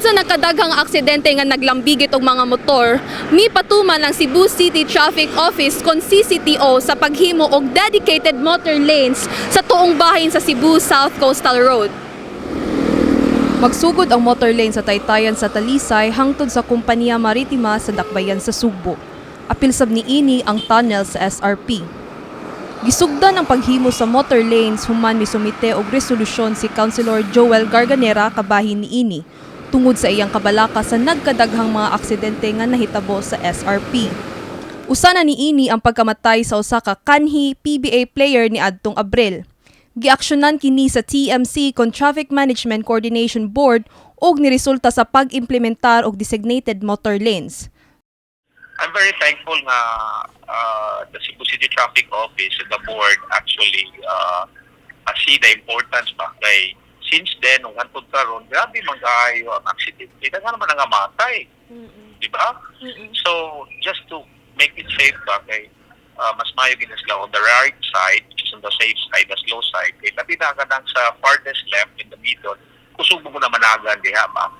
sa nakadaghang aksidente nga naglambigit og mga motor, mipatuman ang Cebu City Traffic Office kon CCTO sa paghimo og dedicated motor lanes sa tuong bahin sa Cebu South Coastal Road. Magsugod ang motor lane sa Taytayan sa Talisay hangtod sa Kompanya Maritima sa Dakbayan sa Sugbo. Apil sab niini ang tunnel sa SRP. Gisugdan ang paghimo sa motor lanes human misumite og resolusyon si Councilor Joel Garganera kabahin niini tungod sa iyang kabalaka sa nagkadaghang mga aksidente nga nahitabo sa SRP. Usa na niini ang pagkamatay sa usa ka kanhi PBA player ni adtong Abril. Giaksyonan kini sa TMC kon Traffic Management Coordination Board ug niresulta sa pag-implementar og designated motor lanes. I'm very thankful nga the Cebu City Traffic Office and the board actually see the importance ba kay since then nung hantod karon, grabe man kaayo ang aksidente, daghan naman ang matay, di ba? So just to make it safe ba kay mas maayo gid na sila on the right side, which is on the safe side, the slow side, kay labi na kanang sa farthest left, in the middle, kusog mo na managan diha ba.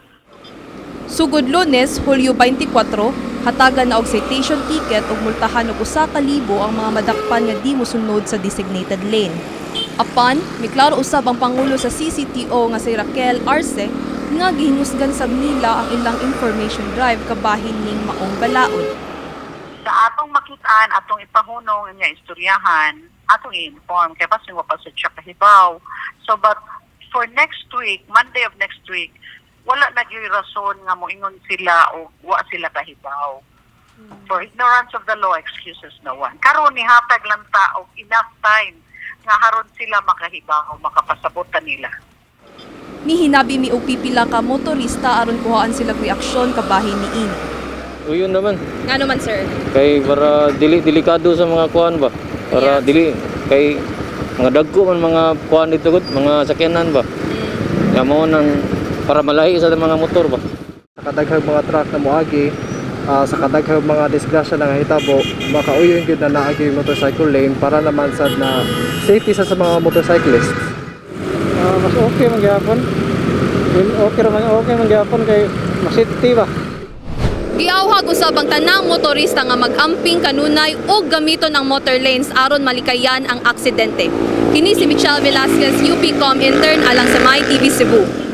Sugod Lunes, Hulyo 24, hatagan na og citation ticket ug multahan og 1,000 ang mga madakpan nga di mosunod sa designated lane. Apan, miklaro usab ang pangulo sa CCTO nga si Raquel Arce nga gihingusgan sab nila ang ilang information drive kabahin ning maong balaod. Sa atong makitaan, atong ipahunong nga istoryahan, atong i-inform kay basin wa pa sa siya kahibaw. So but for next week, Monday of next week, wala na gyud rason nga moingon sila o wa sila kahibaw. For ignorance of the law excuses no one. Karon nihatag lang ta og enough time nga haron sila makahibaw, makapasabot ta nila. Nihinabi mi og pipila ka motorista aron kuhaan sila reaksyon kabahin niini. Uyon naman. Ngano man, sir? Kay para dili delikado sa mga kuan ba. Para dili kay mga dagko man mga kuan dito gud, mga sakyanan ba. Ya mao nang para malahi sa mga motor ba. Sa kadaghang mga truck na moagi, sa kadaghang mga disgrasya na nahitabo, makauyon gyud na naa gyud motorcycle lane para naman sad na safety sa mga motorcyclists. Mas okay man gyapon. Well, okay ra man, okay man gyapon kay mas safety ba. Giawhag usab ang tanang motorista nga mag-amping kanunay ug gamiton ang motor lanes aron malikayan ang aksidente. Kini si Michelle Velasquez, UPCom intern alang sa My TV Cebu.